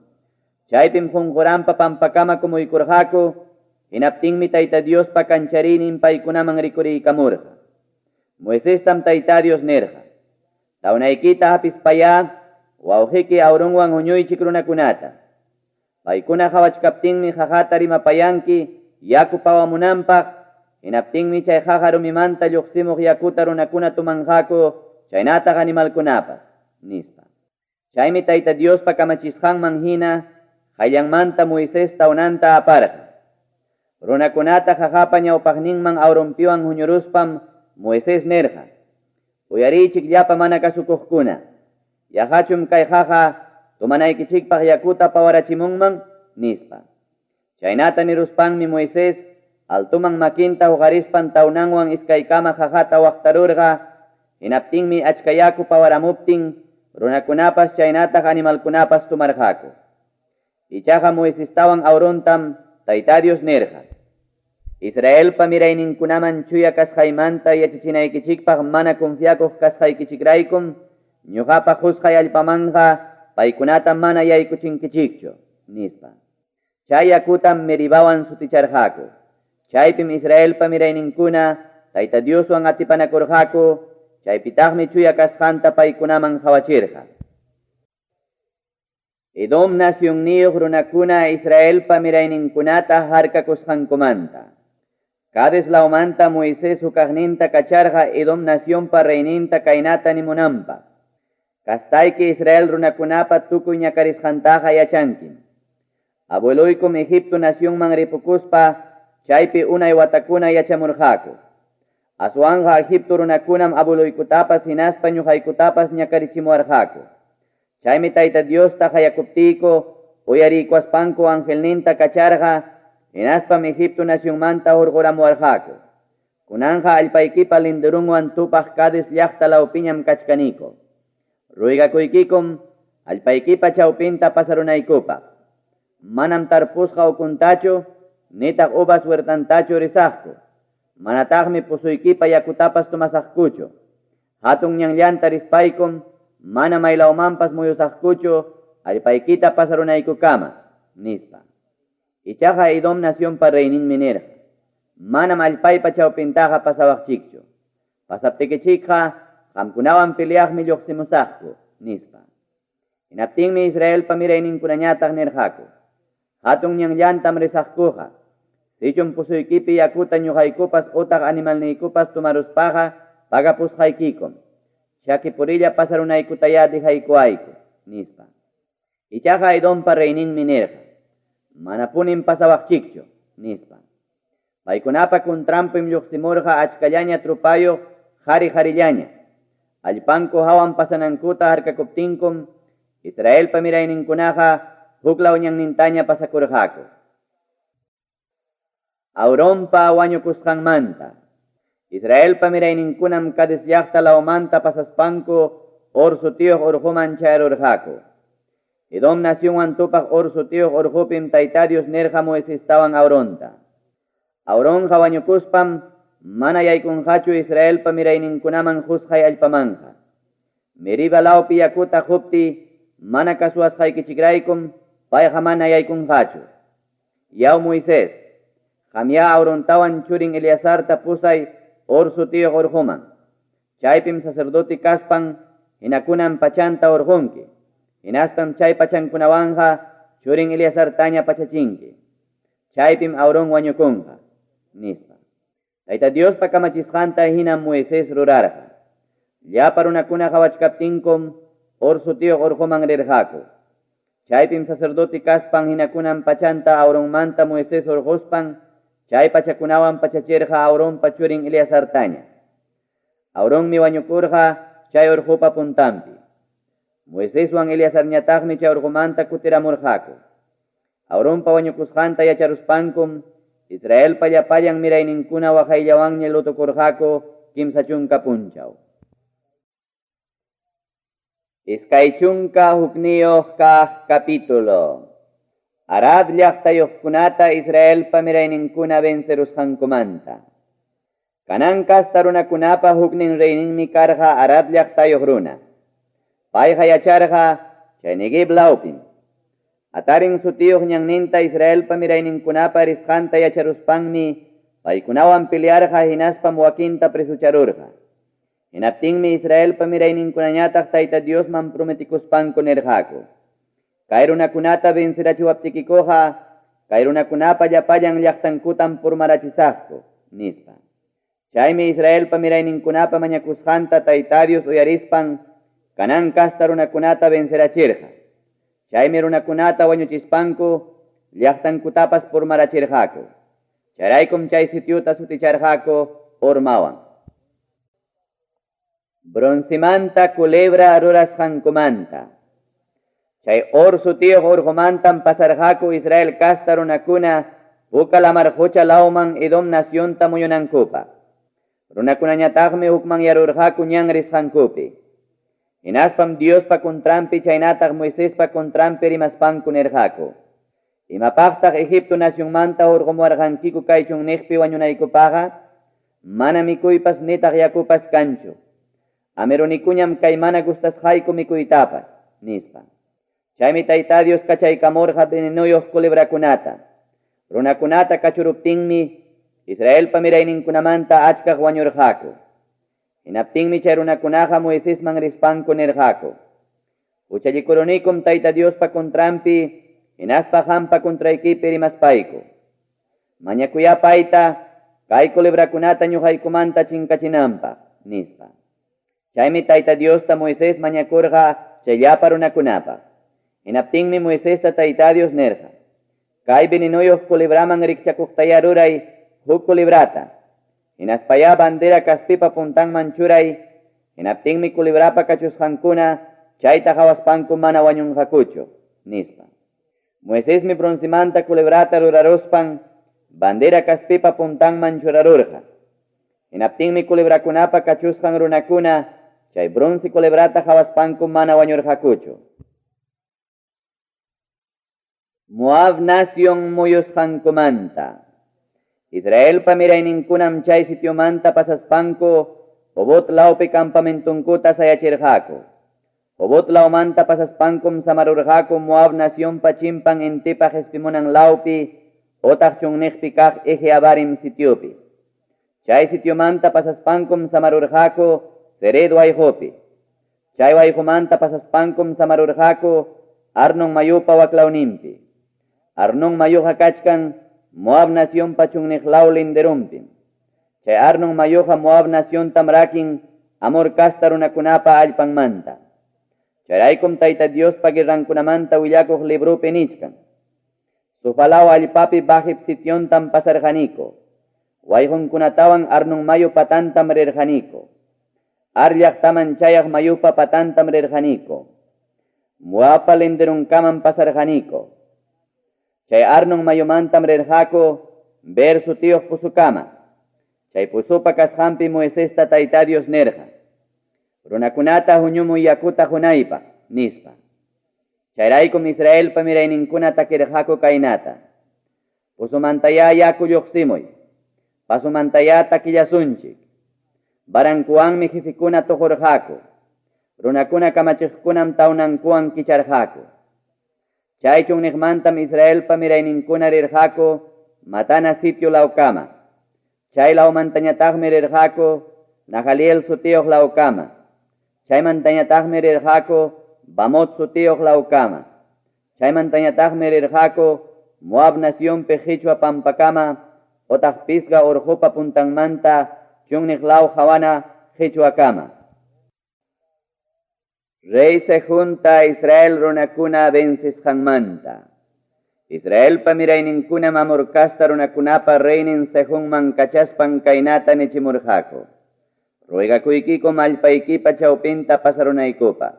Chaypim qunquranpa pampakama kumuykurqaku, hinaptinmi Tayta Diospa kanchariynin paykunaman rikuriykamurqa. Moisestam Tayta Dios nirqa: Tawnaykita hapispayá wawqiki Aaronwan huñuychik runakunata. Paykuna qhawachkaptinmi qaqata rimapayanki yaku pawamunanpaq, hinaptinmi chay qaqa rumimanta lluqsimuq yakuta runakuna tumanqaku chaynataq animalkunapas, nispa. Chaymi Tayta Diospa kamachisqanman hina qayllanmanta Moisés tawnanta aparqa. Runakunata qaqapa ñawpaqninman Aaronpiwan huñuruspam Moisés nirqa: Uyariychik llapa mana kasukuqkuna, yaqachum kay qaqa tomanaykichikpaq yakuta pawarachimunman, nispa. Chaynata niruspanmi Moisés altoman makinta huqarispan tawnanwan iskaykama qaqata waqtarurqa, hinaptinmi achka yaku pawaramuptin runakunapas chaynataq animalkunapas tomarqaku. Ichaqa Moisestawan Aarontam Tayta Dios nirqa: Israelpa mirayninkunaman chuya kasqaymanta yachachinaykichikpaq mana confiakuq kasqaykichikraykum ñuqapa qusqay allpamanqa paykunata mana yaykuchinkichikchu, nispa. Chay yakutam Meribawan suticharqaku. Chaypim Israelpa mirayninkuna Tayta Dioswan atipanakurqaku, chaypitaqmi chuya kasqanta paykunaman qhawachirqa. Edom nacionniyuq runakuna Israelpa mirayninkunata harkakusqankumanta. Cades lawmanta Moisés hukaqninta kacharqa Edom nacionpa reyninta kaynata nimunanpaq: Kastayki Israel runakunapa tukuy ñakarisqantaqa yachankim. Abueloykum Egipto nacionman ripukuspa chaypi unay watakuna yachamurqaku. Aswanqa Egipto runakunam abueloykutapas hinaspa ñuqaykutapas ñakarichimuwarqaku. Chaymi Tayta Diosta qayakuptiyku uyariykuwaspanku angelninta kacharqa, hinaspam Egipto nacionmanta hurquramuwarqaku. Kunanqa allpaykipa linderunwan tupaq Cades llaqta lawpiñam kachkaniku. Ruegakuykikum allpaykipa chawpinta pasarunaykupaq. Manam tarpusqa ukuntachu nitaq uvas huertantachu risaqku. Manataqmi pozuykipa yakutapas tomasaqkuchu. Hatun ñanllanta rispaykum mana maylawmanpas muyusaqkuchu allpaykita pasarunaykukama, nispa. Ichaqa Edom nacionpa reyninmi nirqa, Manam allpaypa chawpintaqa pasawaqchikchu. Pasaptikichikqa qamkunawan peleaqmi lluqsimusaqku, nispa. Hinaptinmi Israelpa mirayninkunañataq nirqaku, Hatun ñanllantam risaqkuqa. Sichum pozuykipi yakuta ñuqaykupas utaq animalniykupas tomaruspaqa pagapusqaykikum. Chaki purilla pasarunaykutayá dejaykuwayku, nispa. Ichaqa Edompa reyninmi nirqa, Manapunim pasawaqchikchu, nispa. Paykunapa contranpim lluqsimurqa achkallaña tropayuq qari-qarillaña. Allpanku hawan pasanankuta harkakuptinkum Israelpa mirayninkunaqa huklaw ñannintaña pasakurqaku. Aaronpa wañukusqanmanta. Israelpa mirayninkunam Cades llaqta lawmanta pasaspanku Hor sutiyuq urquman chayarurqaku. Edom nacionwan tupaq Hor sutiyuq urqupim Tayta Dios nirqa Moisestawan Aaronta. Aaronqa wañukuspam mana yaykunqachu Israelpa mirayninkunaman qusqay allpamanqa. Meriba lawpi yakuta quptiy mana kasuwasqaykichikraykum payqa mana yaykunqachu. Yaw Moisés, qamyá Aarontawan churin Eleazarta pusay Hor sutiyuq urquman. Chaypim sacerdote kaspan hinakunan pachanta hurqunki. Hinaspam chay pachankunawanqa churin Eleazartaña pachachinki. Chaypim Aarón wañukunqa, nispa. Tayta Diospa kamachisqanta hinam Moisés rurarqa. Llapa runakuna qawachkaptinkum Hor sutiyuq urquman rirqaku. Chaypim sacerdote kaspan hinakunan pachanta Aaronmanta Moisés hurquspan chay pachakunawan pachachirqa Aaronpa churin Eleazartaña. Aaronmi wañukurqa chay urqupa puntanpi. Moiseswan Eleazarñataqmi chay urqumanta kutiramurqaku. Aaronpa wañukusqanta yacharuspankum Israelpa llapallan mirayninkuna waqayllawanña lutokurqaku 30 punchaw. 21 kaq capítulo. Arad llaqtayuqkunata Israelpa mirayninkuna vencerusqankumanta. Canaán casta runakunapa huknin reyninmi karqa Arad llaqtayuq runa. Payqa yacharqa chay Neguev lawpim. Atarin sutiyuq ñanninta Israelpa mirayninkunapa risqanta yacharuspanmi paykunawan pelearqa hinaspam wakinta presucharurqa. Hinaptinmi Israelpa mirayninkunañataq Tayta Diosman prometikuspanku nirqaku: Kay runakunata vencerachiwaptikikuqa kay runakunapa llapallan llaqtankutam purmarachisaqku, nispa. Chaymi Israelpa mirayninkunapa mañakusqanta Tayta Dios uyarispan Canaán casta runakunata vencerachirqa. Chaymi runakunata wañuchispanku llaqtankutapas purmarachirqaku. Chayraykum chay sitiuta suticharqaku Hormawan. Broncemanta culebra rurasqankumanta. Chay Hor sutiyuq urqumantam pasarqaku Israel casta runakuna Puka lamar qucha lawman Edom nacionta muyunankupaq. Runakunañataqmi hukmanyarurqaku ñan risqankupi. Hinaspam Diospa contranpi chaynataq Moisespa contranpi rimaspanku nirqaku: Imapaqtaq Egipto nacionmanta hurqumuwarqankiku kay chunniqpi wañunaykupaqqa? Mana mikuypas nitaq yakupas kanchu. Amirunikuñam kay mana gustasqayku mikuytapas, nispa. Chaymi Tayta Dios kachaykamurqa venenoyuq culebrakunata. Runakunata kachuruptinmi Israelpa mirayninkunamanta achkaq wañurqaku. Hinaptinmi chay runakunaqa Moisesman rispanku nirqaku: Huchallikurunikum Tayta Diospa contranpi hinaspa qampa contraykipi rimaspayku. Mañakuyá payta kay culebrakunata ñuqaykumanta chinkachinanpaq, nispa. Chaymi Tayta Diosta Moisés mañakurqa chay llapa runakunapaq. Hinaptinmi Moisesta Tayta Dios nirqa: Kay venenoyuq culebraman rikchakuqtayá ruray huk culebrata. Hinaspayá bandera kaspipa puntanman churay. Hinaptinmi culebrapa kachusqankuna chayta qawaspanku mana wañunqakuchu, nispa. Moisesmi broncemanta culebrata ruraruspan bandera kaspipa puntanman churarurqa. Hinaptinmi culebrakunapa kachusqan runakuna chay bronce culebrata qawaspanku mana wañurqakuchu. Moab nación muyusqankumanta. Israelpa mirayninkunam chay sitiomanta pasaspanku Obot lawpi campamentunkuta sayachirqaku. Obot lawmanta pasaspankum samarurqaku Moab nacionpa chimpan intipa qespimunan lawpi otaq chunniqpi kaq Ije Abarim sitiopi. Chay sitiomanta pasaspankum samarurqaku Zered wayqupi. Chay wayqumanta pasaspankum samarurqaku Arnon mayupa waklawninpi. Arnon mayuqa kachkan Moab nacionpa chunniq law linderonpim. Chay Arnon mayuqa Moab naciontam rakin Amor casta runakunapa allpanmanta. Chayraykum Tayta Diospa guerrankunamanta willakuq libropi nichkan. Sufalaw allpapi Bajip sitiontam pasarqaniku. Wayqunkunatawan Arnon mayu patantam rirqaniku. Ar llaqtaman chayaq mayupa patantam rirqaniku. Moabpa linderunkamam pasarqaniku. Chay Arnon mayumantam rirqaku Beer sutiyuq pusukama. Chay pusupa kasqanpi Moisesta Tayta Dios nirqa: Runakunata huñumuy yakuta qunaypaq, nispa. Chayraykum Israelpa mirayninkuna takirqaku kaynata: Pusumantayá yaku lluqsimuy, pasumantayá takillasunchik. Barankuwanmi jefekuna tuqurqaku, runakuna kamachiqkunam tawnankuwan kicharqaku. Chay chunniqmantam Israelpa mirayninkuna rirqaku Matana sitio lawkama. Chay lawmantañataqmi rirqaku Nahaliel sutiyuq lawkama. Chaymantañataqmi rirqaku Bamot sutiyuq lawkama. Chaymantañataqmi rirqaku Moab nacionpi qichwa pampakama otaq Pisga urqupa puntanmanta chunniq law qawana qichwakama. Rey Sehonta Israel runakuna vencisqanmanta. Israelpa mirayninkunam Amor casta runakunapa reynin Sehonman kachaspan kaynata nichimurqaku: Ruegakuykikum allpaykipa chawpinta pasarunaykupaq.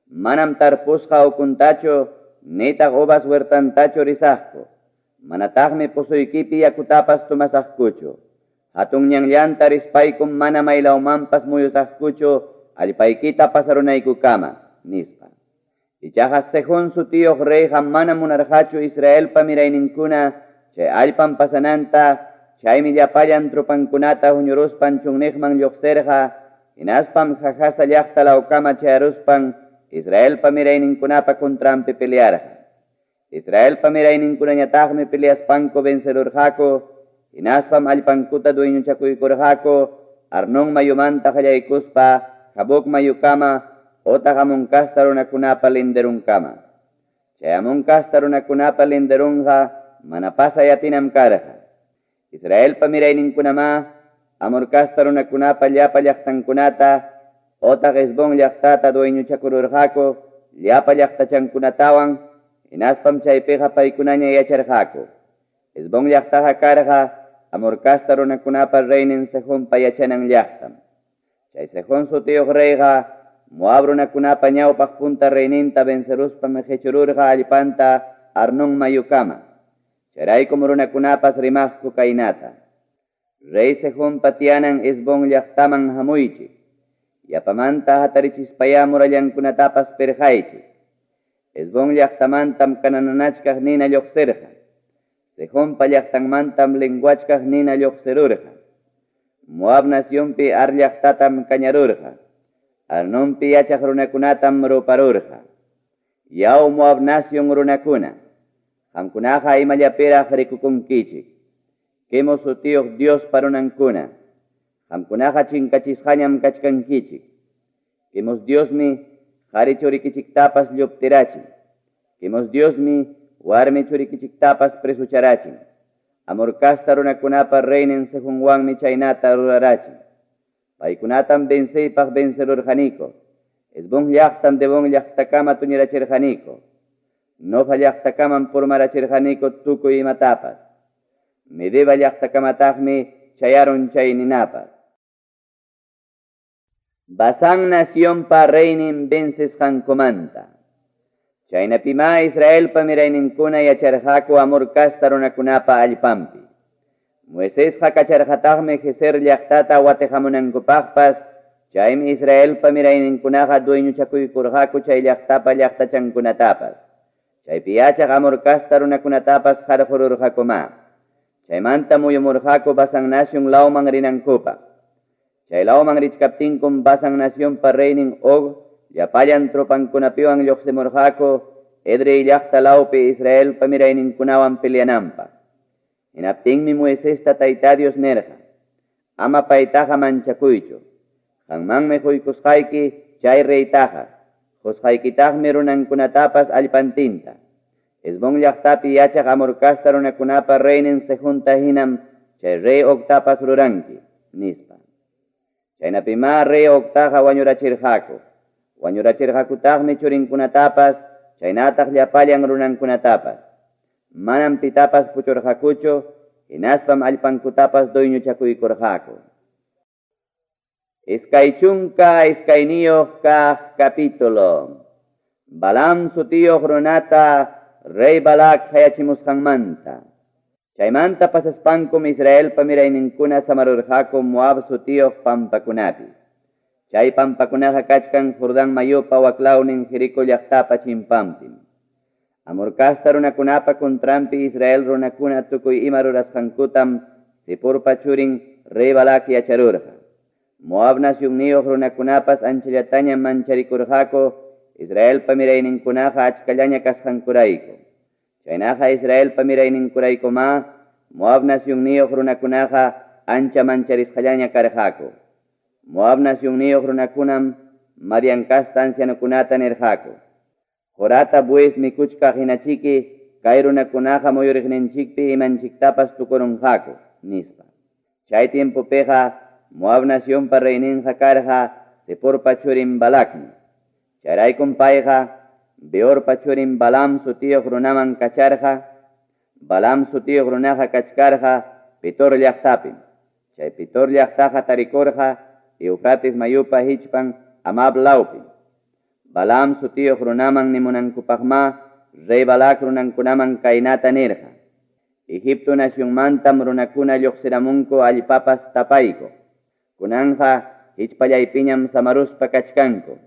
Manam tarpusqa ukuntachu nitaq uvas huertantachu risaqku. Manataqmi pusuykipi yakutapas tomasaqkuchu. Hatun ñanllanta rispaykum mana maylawmanpas muyusaqkuchu allpaykita pasarunaykukama, nispa. Ichaqa Sehón sutiyuq reyqa manam munarqachu Israelpa mirayninkuna chay allpan pasananta, chaymi llapallan tropankunata huñuruspan chunniqman lluqsirqa, hinaspam Jahaza llaqta lawkama chayaruspan Israelpa mirayninkunapa contranpi pelearqa. Israelpa mirayninkunañataqmi peleaspanku vencerurqaku, hinaspam allpankuta dueñochakuykurqaku Arnón mayumanta qallaykuspa Jaboc mayukama otaq Amón casta runakunapa linderunkama. Chay Amón casta runakunapa linderunqa mana pasay atinam karqa. Israelpa mirayninkunamá Amor casta runakunapa llapa llaqtankunata otaq Hesbón llaqtata dueñochakururqaku llapa llaqtachankunatawan, hinaspam chaypiqa paykunaña yacharqaku. Hesbón llaqtaqa karqa Amor casta runakunapa reynin Sehonpa yachanan llaqtam. Chay Sehón sutiyuq reyqa Moab runakunapa ñawpaq punta reyninta venceruspam qechururqa allpanta Arnón mayukama. Chayraykum runakunapas rimaqku kaynata: Rey Sehonpa tiyanan Hesbón llaqtaman hamuychik. Yapamanta hatarichispayá murallankunatapas pirqaychik. Hesbón llaqtamantam kananachkaq nina lluqsirqa. Sehonpa llaqtanmantam lenguachkaq nina lluqsirurqa. Moab nacionpi Ar llaqtatam kañarurqa. Arnonpi yachaq runakunatam ruparurqa. Yaw Moab nacion runakuna, qamkunaqa imallapiraq rikukunkichik. Quemos sutiyuq Diospa runankuna, qamkunaqa chinkachisqañam kachkankichik. Quemos Diosmi qari churikichiktapas lluptirachin. Quemos Diosmi warmi churikichiktapas presucharachin. Amor casta runakunapa reynin Sehonwanmi chaynata rurarachin. Paykunatam venceypaq vencerurqaniku. Hesbón llaqtam Debón llaqtakama tuñirachirqaniku. Nofa llaqtakamam purmarachirqaniku tukuy imatapas. Medeba llaqtakamataqmi chayarun chay ninapas. Basán nacionpa reynin vencisqankumanta. Chaynapimá Israelpa mirayninkuna yacharqaku Amor casta runakunapa allpanpi. Moisesqa kacharqataqmi Gezer llaqtata wateqamunankupaqpas, chaymi Israelpa mirayninkunaqa dueñochakuykurqaku chay llaqtapa llaqtachankunatapas. Chaypi yachaq Amor casta runakunatapas qarqururqakumá. Chaymantam muyumurqaku Basan nacion lawman rinankupaq. Chay lawman richkaptinkum Basan nacionpa reynin Og llapallan tropankunapiwan lluqsimurqaku Edrei llaqta lawpi Israelpa mirayninkunawan peleananpaq. Hinaptinmi Moisesta Tayta Dios nirqa, Ama paytaqa manchakuychu. Qanmanmi qoykusqayki chay reytaqa, qosqaykitaqmi runankunatapas allpantinta. Hesbón llaqtapi yachaq Amor casta runakunapa reynin Sehonta hinam chay rey Ogtapas ruranki, nispa. Chaynapimá rey Ogtaqa wañurachirqaku. Wañurachirqakutaqmi churinkunatapas chaynataq llapallan runankunatapas. Manam pitapas puchurqakuchu, hinaspam allpankutapas dueñochakuykurqaku. 22 kaq capítulo. Balaam sutiyuq runata rey Balac qayachimusqanmanta. Chaymanta pasaspankum Israelpa mirayninkuna samarurqaku Moab sutiyuq pampakunapi. Chay pampakunaqa kachkan Jordán mayupa waklawnin Jericó llaqtapa chimpanpim. Amor casta runakunapa contranpi Israel runakuna tukuy ima rurasqankutam Ziporpa churin rey Balac yacharurqa. Moab nacionniyuq runakunapas anchallatañam mancharikurqaku Israelpa mirayninkunaqa achkallaña kasqankurayku. Chaynaqa Israelpa mirayninkuraykumá Moab nacionniyuq runakunaqa ancha mancharisqallaña karqaku. Moab nacionniyuq runakunam Madian casta ancianokunata nirqaku, Qorata bueyes mikuchkaq hinachiki kay runakunaqa muyuriqninchikpi imanchiktapas tukurunqaku, nispa. Chay tiempopiqa Moab nacionpa reyninqa karqa Ziporpa churin Balacmi. Chayraykum payqa Beorpa churin Balaam sutiyuq runaman kacharqa. Balaam sutiyuq runaqa kachkarqa Petor llaqtapim. Chay Petor llaqtaqa tarikurqa Eufrates mayupa hichpan Amab lawpim. Balaam sutiyuq runaman nimunankupaqmá rey Balac runankunaman kaynata nirqa, Egipto nacionmantam runakuna lluqsiramunku allpapas tapaykuq. Kunanqa hichpallaypiñam samaruspa kachkanku.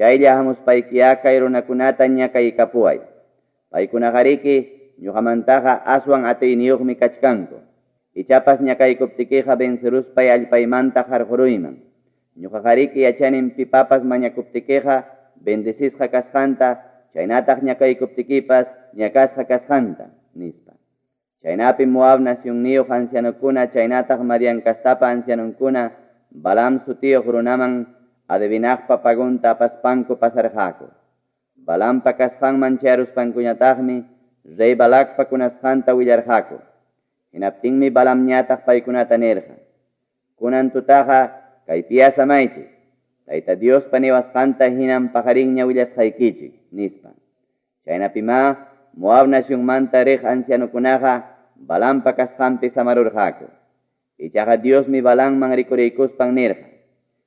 Chaylla hamuspaykiyá kay runakunata ñakaykapuway. Paykunaqariki ñuqamantaqa aswan atiyniyuqmi kachkanku. Ichapas ñakaykuptikiqa venceruspay allpaymanta qarquruyman. Ñuqaqariki yachanim pipapas mañakuptikiqa bendecisqa kasqanta chaynataq ñakaykuptikipas ñakasqa kasqanta, nispa. Chaynapim Moab nacionniyuq ancianokuna chaynataq Madian castapa ancianonkuna Balaam sutiyuq runaman adivinaqpa pagonta apaspanku pasarqaku. Balaampa kasqanman chayaruspankuñataqmi rey Balacpa kunasqanta willarqaku. Hinaptinmi Balaamñataq paykunata nirqa, Kunan tutaqa kaypiyá samaychik, Tayta Diospa niwasqanta hinam paqarinña willasqaykichik, nispa. Chaynapimá Moab nacionmanta riq ancianokunaqa Balaampa kasqanpi samarurqaku. Ichaqa Diosmi Balaamman rikuriykuspan nirqa,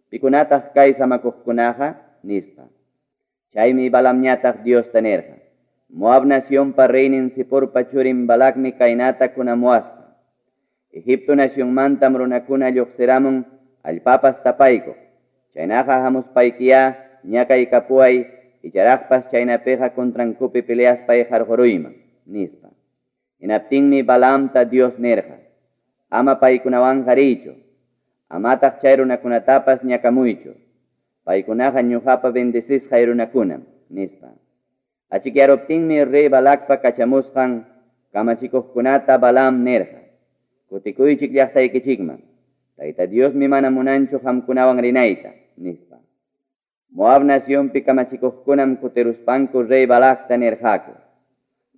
Pikunataq kay samakuqkunaqa? nispa. Chaymi Balaamñataq Diosta nirqa, Moab nacionpa reynin Ziporpa churin Balacmi kaynata kunamuwasqa, Egipto nacionmantam runakuna lluqsiramun allpapas tapaykuq, chaynaqa hamuspaykiyá ñakaykapuway icharaqpas chaynapiqa contrankupi peleaspay qarquruyman, nispa. Hinaptinmi Balaamta Dios nirqa, Ama paykunawanqa riychu, amataq chay runakunatapas ñakamuychu, paykunaqa ñuqapa bendecisqay runakunam, nispa. Achikyaruptinmi rey Balacpa kachamusqan kamachikuqkunata Balaam nirqa, Kutikuychik llaqtaykichikman, Tayta Diosmi mana munanchu qamkunawan rinayta, nispa. Moab nacionpi kamachikuqkunam kutiruspanku rey Balacta nirqaku,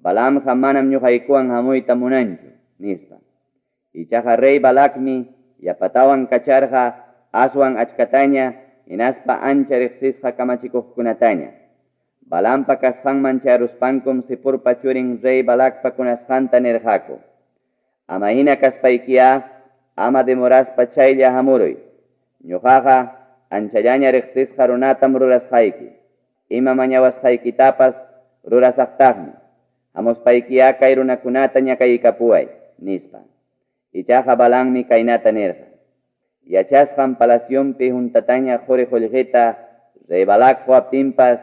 Balaamqa manam ñuqaykuwan hamuyta munanchu, nispa. Ichaqa rey Balacmi yapatawan kacharqa aswan achkataña hinaspa ancha riqsisqa kamachikuqkunataña. Balaampa kasqanman chayaruspankum Ziporpa churin rey Balacpa kunasqanta nirqaku, Ama hina kaspaykiyá ama demoraspa chaylla hamuruy. Ñuqaqa anchallaña riqsisqa runatam rurasqayki. Ima mañawasqaykitapas rurasaqtaqmi. Hamuspaykiyá kay runakunata ñakaykapuway, nispa. Ichaqa Balaammi kaynata nirqa, Yachasqan palacionpi huntataña qori-qollqeta rey Balac qowaptinpas,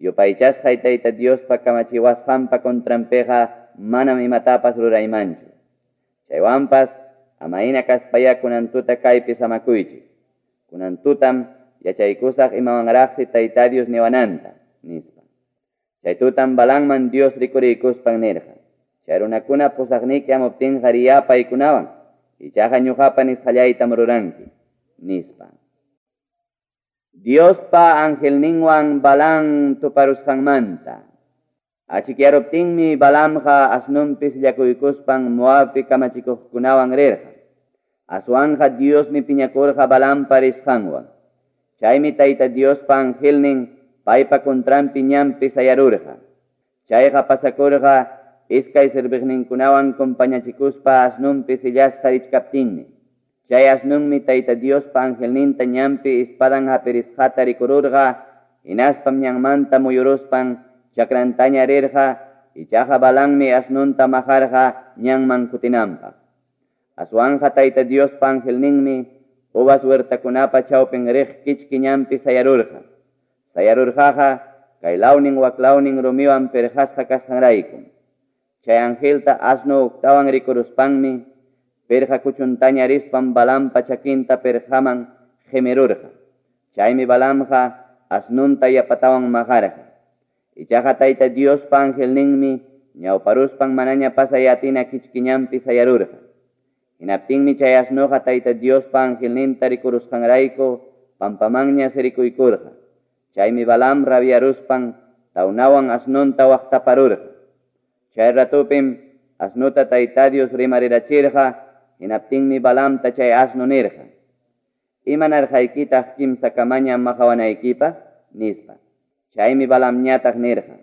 yupaychasqay Tayta Diospa kamachiwasqanpa contranpiqa manam imatapas ruraymanchu. Chaywanpas ama hina kaspayá kunan tuta kaypi samakuychik. Kunan tutam yachaykusaq imawanraqsi Tayta Dios niwananta, nispa. Chay tutam Balaamman Dios rikuriykuspan nirqa, Chay runakuna pusaqniki hamuptinqa riyá paykunawan, ichaqa ñoqapa nisqallaytam ruranki, nispa. Diospa angelninwan Balaam tuparusqanmanta. Achikyaruptinmi Balaamqa asnonpi sillakuykuspan Moabpi kamachikuqkunawan rirqa. Aswanqa Diosmi piñakurqa Balaampa risqanwan. Chaymi Tayta Diospa angelnin paypa contranpi ñanpi sayarurqa. Chayqa pasakurqa iskay serviqninkunawan compañachikuspa asnonpi sillasqa richkaptinmi. Chay asnonmi Tayta Diospa angelninta ñanpi espadan hapirisqata rikururqa, hinaspam ñanmanta muyuruspan chakrantaña rirqa, ichaqa Balaammi asnonta maqarqa ñanman kutinanpaq. Aswanqa Tayta Diospa angelninmi uvas huertakunapa chawpin riq kichki ñanpi sayarurqa. Sayarurqaqa kaylawnin waklawnin rumiwan perqasqa kasqanraykum. Chay angelta asno huktawan rikuruspanmi perqa kuchuntaña rispan Balaampa chakinta perqaman qemirurqa. Chaymi Balaamqa asnonta yapatawan maqarqa. Ichaqa Tayta Diospa angelninmi ñawparuspan manaña pasay atina kichki ñanpi sayarurqa. Hinaptinmi chay asnoqa Tayta Diospa angelninta rikurusqanrayku pampamanña sirikuykurqa. Chaymi Balaam rabiaruspan tawnawan asnonta waqtaparurqa. Chay ratopim asnota Tayta Dios rimarirachirqa, hinaptinmi Balaamta chay asno nirqa, Imanarqaykitaq kimsakamaña maqawanaykipaq? nispa. Chaymi Balaamñataq nirqa,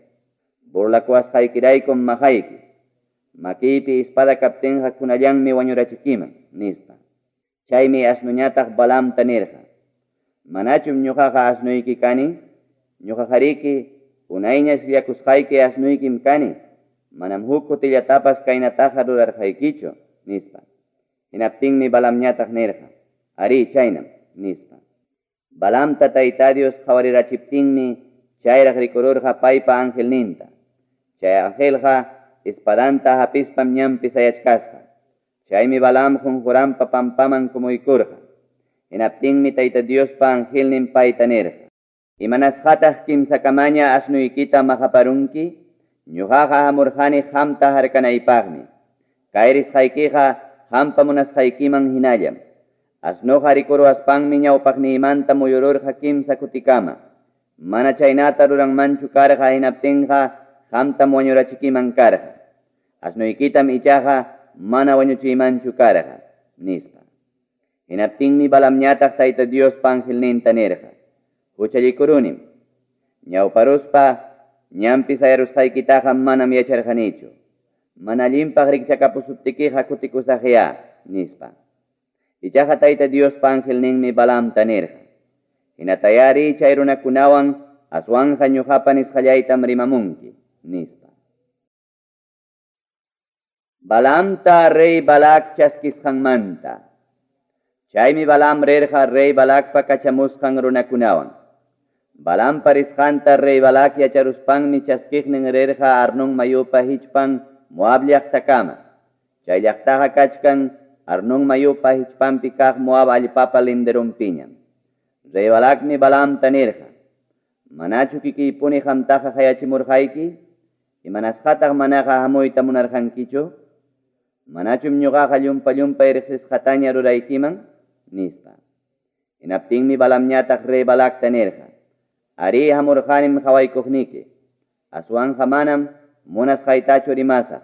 Burlakuwasqaykiraykum maqayki. Makiypi espada kaptinqa kunallanmi wañurachikiman, nispa. Chaymi asnoñataq Balaamta nirqa, Manachum ñoqaqa asnoyki kani? Ñoqaqariki unayña sillakusqayki asnoykim kani, manam huk kutillatapas kaynataqa rurarqaykichu, nispa. Hinaptinmi Balaamñataq nirqa, Arí, chaynam, nispa. Balaamta Tayta Dios qawarirachiptinmi chayraq rikururqa paypa angelninta. Chay angelqa espadanta hapispam ñanpi sayachkasqa. Chaymi Balaam qonqoranpa pampaman kumuykurqa. Hinaptinmi Tayta Diospa angelnin payta nirqa, Imanasqataq kimsakamaña asnoykita maqaparunki? Ñoqaqa hamurqani qamta harkanaypaqmi. Kay risqaykiqa qampa munasqaykiman hinallam. Asnoqa rikuruwaspanmi ñawpaqniymanta muyururqa kimsa kutikama. Mana chaynata ruranmanchu karqa hinaptinqa qamtam wañurachikiman karqa. Asnoykitam ichaqa mana wañuchiymanchu karqa, nispa. Hinaptinmi Balaamñataq Tayta Diospa angelninta nirqa, Huchallikurunim. Ñawparuspa ñanpi sayarusqaykitaqa manam yacharqanichu. Mana allinpaq rikchakapusuptikiqa kutikusaqyá, nispa. Ichaqa Tayta Diospa angelninmi Balaamta nirqa, Hinatayá riy chay runakunawan aswanqa ñoqapa nisqallaytam rimamunki, nispa. Balaamta rey Balac chaskisqanmanta. Chaymi Balaam rirqa rey Balacpa kachamusqan runakunawan. Balaampa risqanta rey Balac yacharuspanmi chaskiqnin rirqa Arnón mayupa hichpan Moab llaqtakama. Chay llaqtaqa kachkan Arnón mayupa hichpanpi kaq Moab allpapa linderonpiñam. Rey Balacmi Balaamta nirqa, Manachu kikiypuni qamtaqa qayachimurqayki? Imanasqataq manaqa hamuyta munarqankichu? Manachum ñoqaqa llumpa-llumpay reqsisqataña ruraykiman? nispa. Hinaptinmi Balaamñataq rey Balacta nirqa, Arí, hamurqanim qawaykuqniki. Aswanqa manam munasqaytachu rimasaq,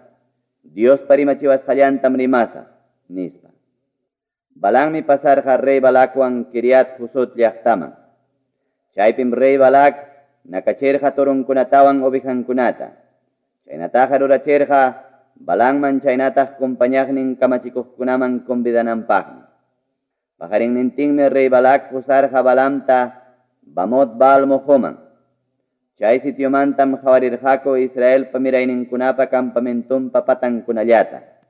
Diospa rimachiwasqallantam rimasaq, nispa. Balaammi pasarqa rey Balacwan Quiriat-huzot llaqtaman. Chaypim rey Balac nakachirqa toronkunatawan ovejankunata. Chaynataqa rurachirqa Balaamman chaynataq compañaqnin kamachikuqkunaman convidananpaqmi. Paqarinnintinmi rey Balac pusarqa Balaamta Bamot-baal moqoman. Chay sitiomantam qawarirqaku Israelpa mirayninkunapa campamentonpa patankunallata.